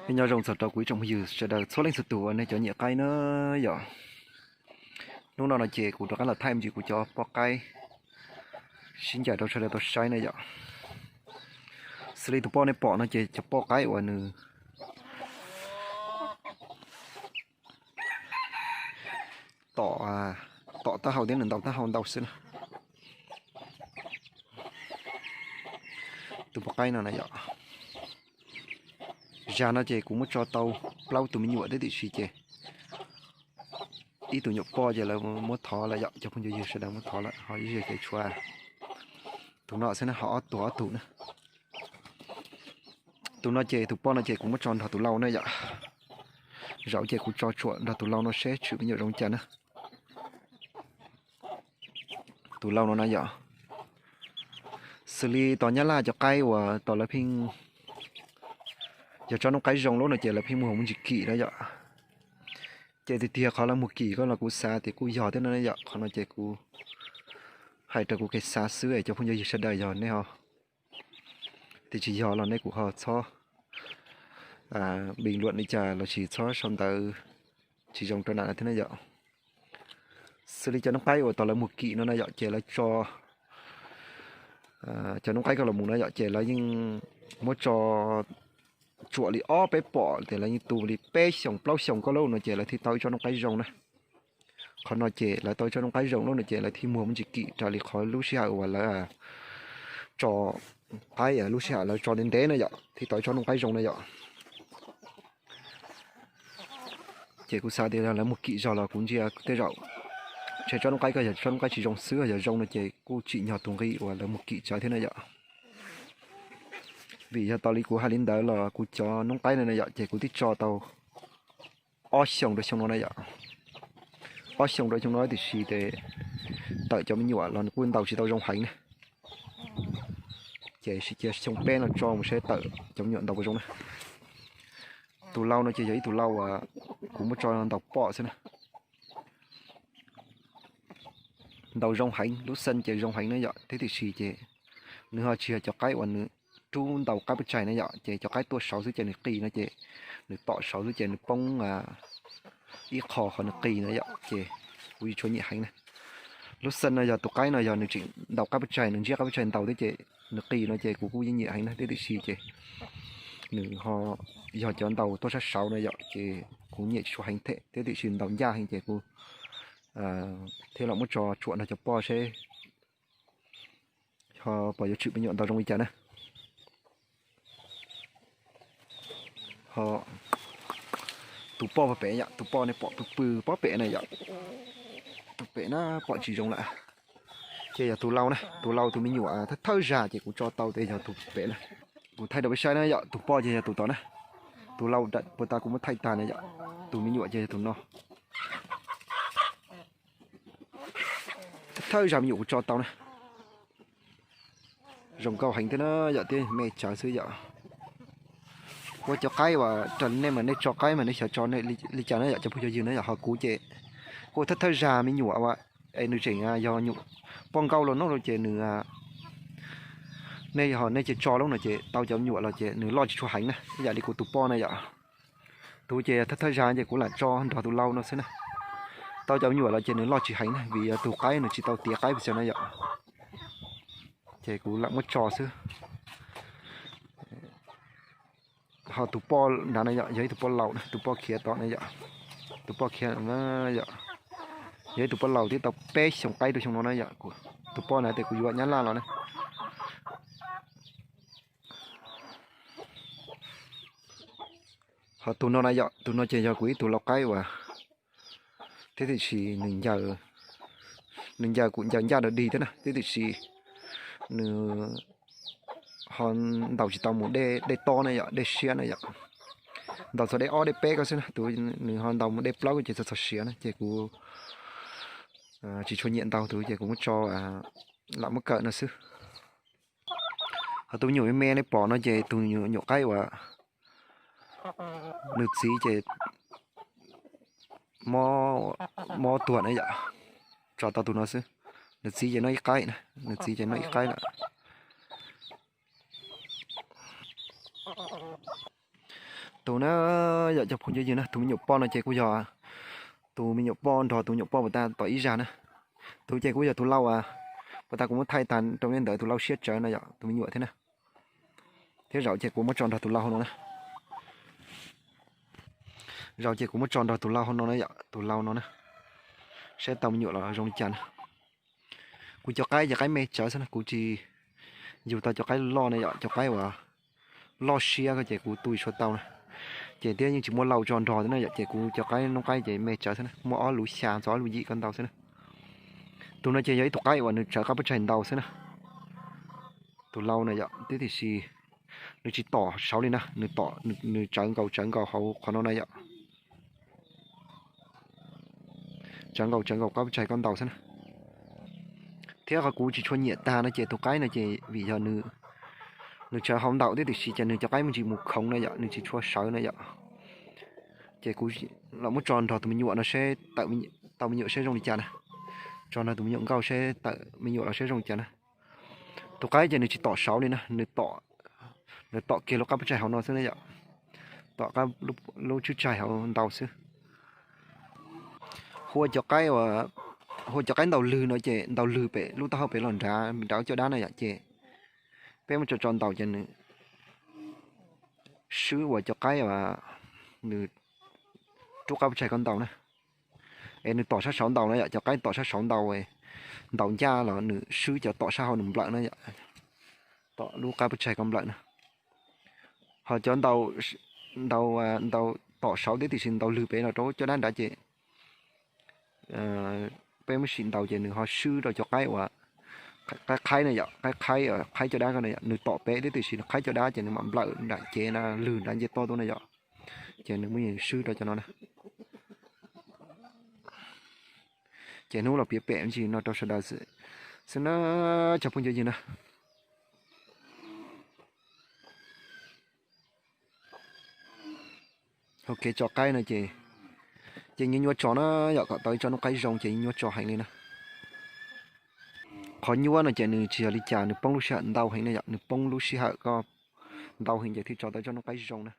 Nyob zoo txog rau kuv ib tsoom phooj ywg sawv daws txhua leej txhua tus uas nej cov nyiam qaib na yom. Hnub no no ces kuv rov qab los thaij me ntsis kuv cov poj qaib sib ncaim rau sawv daws tau saib na yom. Xws li tus poj nej pom no ces cov poj qaib uas nws tom, tom taub hau thiab nws ntaus taub hau ntau xwb na. Tus poj qaib no na yom, zag no ces kuv muab tso tau plaub tus me nyuam thiab tiam sis ces ib tug nyuam poj ces lawv muab thov lawm yom, cov phooj ywg sawv daws muab thov lawm ho ib zag ces tshuav tus no xwb na, ho ob tug ob tug na. Tus no ces tus poj no ces kuv muab tso nrog tus lau na yom. Zaum ces kuv tso tsuam nrog tus lau no seb tshwm me nyuam zoo cas na. Tus lau no na yom, xws li tom Nyab Laj cov qaib uas tom lawv pheej yog tsob noob qaib zoo lub no ces lawv pheej muag mus ntsis kim na yom. Ces tiag tiag qhov lawv muag kim ko los kuv xav tias kuj yog thiab no yom, qhov no ces kuv hais rau kuv kev xav xwb es cov phooj ywg sawv daws yog nej ho tias tsis yog los nej kuj ho txhob bình luận li cas los sis txhob sau ntawv tsis zoo rau nram no thiab na yom. Xws li cov noob qaib uas tom lawv muag kim no na yom, ces lawv tso, cov noob qaib ko los mus na yom, ces lawv yeej muab tso tsuam li ob peb pom tias lawv yeej tu li peb xyoos plaub xyoos ko lub no ces lawv thiaj tau ib tsob noob qaib zoo na. Qhov no ces lawv tau ib tsob noob qaib zoo lub no ces lawv thiaj muag mus ntsis kim raws li qhov lub sij hawm uas lawv tso qaib, lub sij hawm lawv tso ntev ntev na yom thiaj tau ib tsob noob qaib zoo na yom. Ces kuv xav tias lawv muag kim zog los kuv ntsia tej zaum ntshe tsob noob qaib ko yog tsob noob qaib tsis zoo xwb, yog zoo no ces kuj tsim nyog tus nqi uas lawv muag kim tsawv thiab na yom. Vim yog tas li kuv hais li ntawd los kuv cov noob qaib no na yom ces kuv twb tso tau ob xyoos rau xyoo no na yom. Ob xyoos rau xyoo no tiam sis ces tawm cov me nyuam los nws kuj ntaus tsis tau zoo heev na. Ces cia xyoo peb no tso mus seb tawm cov me nyuam ntaus puas zoo na. Tus lau no ces yog ib tug lau uas kuv muab tso ntaus poj xwb na. Ntaus zoo heev, lub xeej ces zoo heev na yom, thiab tiam sis ces nws ho tsis yog cov qaib uas nws rub ntaus qaib pov tseg na yom, ces cov qaib tuaj saud xwb ces nws qis no ces nws tom saud xwb ces nws poob ib qho qhov nws qis na yom, ces kuv tsis tshua nyiam heev na. Lub xeej no yog tus qaib no yog nws tseem ntaus qaib pov tseg, nws ntsiab qaib pov tseg ntaus thiab ces nws qis no ces kuv kuj yeej nyiam heev na, thiab tiam sis ces nws ho yog cov ntaus tuaj sab saud no yom, ces kuv nyiam tsis tshua heev thiab, thiab tiam sis ntaus ncaj heev ces kuv thiaj los muab tso tsuam nrog cov poj seb ho puas yuav tshwm me nyuam ntaus zoo li cas na. Ho tus poj pem yom, tus poj nej pom pw pw pob pem na yom, tus pem na pom tsis zoo lawm. Ces yog tus lau na, tus lau tus me nyuam thawj thawj zag ces kuv tso tau ces yog tus pem na. Kuv thaij rau peb saib na yom, tus poj ces yog tus tod na, tus lau puag ta kuv muab thaij tag na yom, tus me nyuam ces yog tus no. Thawj zag me nyuam kuv tso tau na, zoo nkauj heev thiab na yom, thiab me tsawv xwb yom. Kuv cov qaib uas raws li nej mas nej tso qaib mas nej xyov tso li cas na yom, cov phooj ywg na yom, ho kuv ces kuv thawj thawj zag me nyuam uas es nws tseem yog nyuam poj nkauj los no ces nws, nej ho nej ces tso lub no ces tau cov me nyuam los ces nws loj tsis tshua heev na, ib yam li kuv tus poj na yom. Tus ces thawj thawj zag ces kuv lam tso nrog tus lau no xwb na. Tau cov me nyuam los ces nws loj tsis heev na, vim yog tus qaib nws tsis tau tiav qaib pes tsawg na yom. Ces kuv lam muab tso xwb. Ho tus poj nrad na yom, yog ib tug poj laus na, tus poj khiav tom na yom, tus poj khiav na yom, yog ib tug poj laus twb tau peb xyoos qaib rau xyoo no na yom. Tus poj na tes kuv yuav nyab laj los na. Ho tus no na yom, tus no ces yog kuv ib tug lau qaib uas thiab tiam sis nws ncaws, nws ncaws kuj ncaws ncaj dog dig thiab na, thiab tiam sis nws ho ntaus tsis tau mus dej, dej tob na yom, dej siab na yom. Ntaus txog dej ob dej peb ko xwb na, tus nws ho ntaus mus dej plaub ko ces txog txog siav na, ces kuv tsis tshua nyiam ntaus tus ces kuv muab tso, lam muab kawm no xwb. Ho tus me nyuam me me nej pom no ces tus nyuam qaib uas nws txiv ces mob tuag na yom, tso tau tus no xwb. Nws txiv ces noj ib qaib na, nws txiv ces noj ib qaib lawm. Tus na, yog cov phooj ywg na, tus me nyuam poj no ces kuj yog tus me nyuam poj nrog tus me nyuam poj puag ta tom ib zag na. Tus ces kuj yog tus lau, puag ta kuv muab thaij tag rau nej ntawd, tus lau siab tsawv no yog tus me nyuam thiab na. Thiab zaum ces kuv muab tso nrog tus lau hauv no na. Zaum ces kuv muab tso nrog tus lau hauv no na yom, tus lau no na, saib tau me nyuam los zoo li cas na. Kuv cov qaib ces qaib me tsawv xwb na, kuv tsis yug tau cov qaib loj ne yom, cov qaib uas loj siab ko ces kuv tu tsis tau na. Ces thiab yeej tsis muaj lau tso nrog thiab na yom, ces kuv cov qaib noob qaib ces me tsawv xwb na, muaj ob lub xya txog ob lub yim ko ntau xwb na. Tus no ces yog ib tug qaib uas nws tsawv qab pub tsaig ntau xwb na. Tus lau na yom, tiam sis nws tsis tom saud li na, nws tom, nws tsawv nkaus tsawv nkaus hauv qhov no na yom. Tsawv nkaus tsawv nkaus qab pub tsaig ko ntau xwb na. Thiab qhov kuv tsis tshua nyiam tag no ces tus qaib no ces vim yog nws tsawv hauv ntau thiab tiam sis ces nws cov qaib me ntsis mus khoov na yom, nws tsis tshua sawv na yom. Ces kuv los muab tso nrog tus me nyuam no seb, tau me nyuam seb zoo li cas na. Tso nrog tus me nyuam nkauj seb tawm me nyuam los seb zoo li cas na. Tus qaib ces nws tsis tom saud li na, nws tom kiag lub qab pub tsaig hauv no xwb na yom. Tom lub tswb tsaig hauv ntau xwb. Hu ua cov qaib, hu ua cov qaib ntaus lwg no ces ntaus lwg pem lub taub hau pem los nrad, nrad caj dab na yom, ces peb muab tso tso ntaus ces nws swb ua cov qaib uas nws rub qab pub tsaig ko ntaus na. Es nws tom sab saud ntaus na yom, cov qaib tom sab saud ntaus, ntaus ncaj los nws swb cov tom sab hauv nws nplawm na yom. Tom lub qab pub tsaig ko nplawm na. Ho cov ntaus, ntaus, ntaus tom saud thiab tiam sis ntaus lwg pem los rau caj dab nrad ces peb muab sim ntaus ces nws ho swb rau cov qaib uas qaib qhaib na yom, qaib qhaib, qhaib caj dab ko na yom, nws tom pem thiab tiam sis nws qhaib caj dab ces nws mam nplawm nram cev na, lwg nrad nce tuaj tuaj na yom. Ces nws muab swb rau cov no na. Ces hnub los piav pem ntsis no rau sawv daws xwb na, cov phooj ywg na. Hauv kev tso qaib no ces, ces nyuaj nyuaj tso na yom, kom tau ib tsob noob qaib zoo ces nyuaj nyuaj tso heev li na. Qhov nyuaj no ces nws tsis yog li cas, nws poob lub sij hawm ntau heev na yom, nws poob lub sij hawm ko ntau heev ces thiaj tso tau ib tsob noob qaib zoo na.